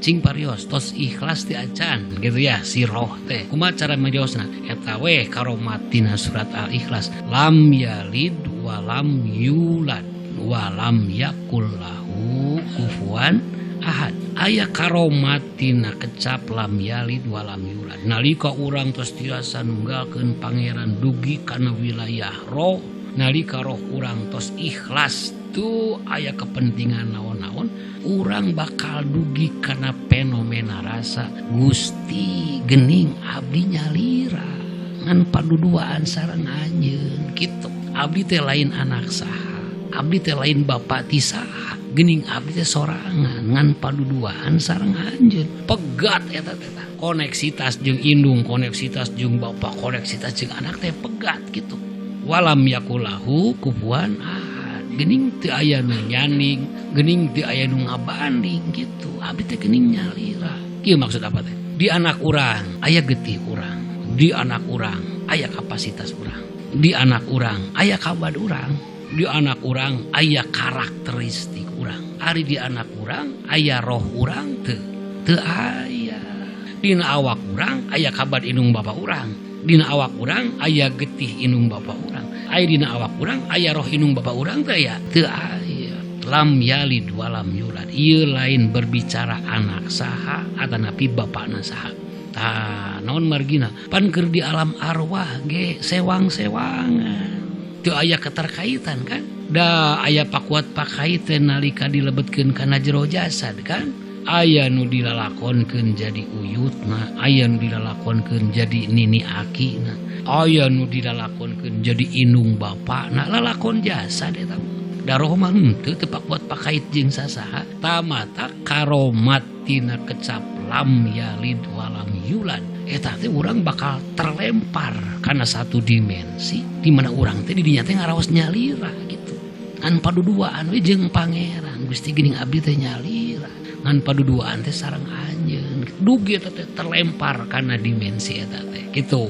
Cing parios, tos ikhlas ti acan gitu ya si roh teh. Kumaha cara mariosna? Eta we karomat tina surat Al-Ikhlas. Lam yalid walam yulad walam yakul lahu kufuwan ahad. Aya karomat tina kecap lam yalid walam yulad. Nalika urang tos tiasa nunggalkeun Pangeran dugi kana wilayah roh, nalika roh urang tos ikhlas tuh aya kepentingan naon-naon, urang bakal dugi kana fenomena rasa Gusti gening abdi nyalira ngan paduduaan sareng anjeun kitu. Abdi teh lain anak saha, abdi teh lain bapak ti saha, gening abdi teh sorangan ngan paduduaan sareng anjeun. Pegat eta teh, koneksitas jeung indung, koneksitas jeung bapak, koneksitas jeung anak teh pegat gitu. Walam yakulahu kufuwan ahad. Gening teu aya nu nyaning, gening teu aya nu ngabanding gitu. Abdi teh gening nyalira. Kieu maksud apa teh? Di anak urang aya getih urang, di anak urang aya kapasitas urang, di anak urang aya kabad urang, di anak urang aya karakteristik urang. Ari di anak urang aya roh urang teu, teu aya. Dina awak urang aya kabad indung bapa urang, dina awak urang aya getih indung bapa urang, aya dina awak urang aya roh indung bapa urang teu aya, teu aya. Lam yalid walam yulad. Ieu lain berbicara anak saha atanapi bapakna saha. Tah naon margina? Pan keur di alam arwah ge sewang-sewangan. Teu aya keterkaitan kan? Da aya pakuat pakaiten nalika dilebetkeun kana jero jasad kan? Aya nu dilalakonkeun jadi uyutna, aya nu dilalakonkeun jadi nini akina, aya nu dilalakonkeun jadi indung bapakna, lalakon jasad eta mah. Da roh mah henteu, teu pakuat pakait jeung sasaha. Tamata karomat tina kecap lam yalid walam yulad. Eta teh urang bakal terlempar kana satu dimensi di mana urang teh di dinya teh ngaraos nyalira gitu. Ngan paduduaan we jeung Pangeran. Gusti geuning abdi teh nyalira. Ngan paduduaan teh sareng anjeun. Dugi eta teh terlempar kana dimensi eta teh gitu.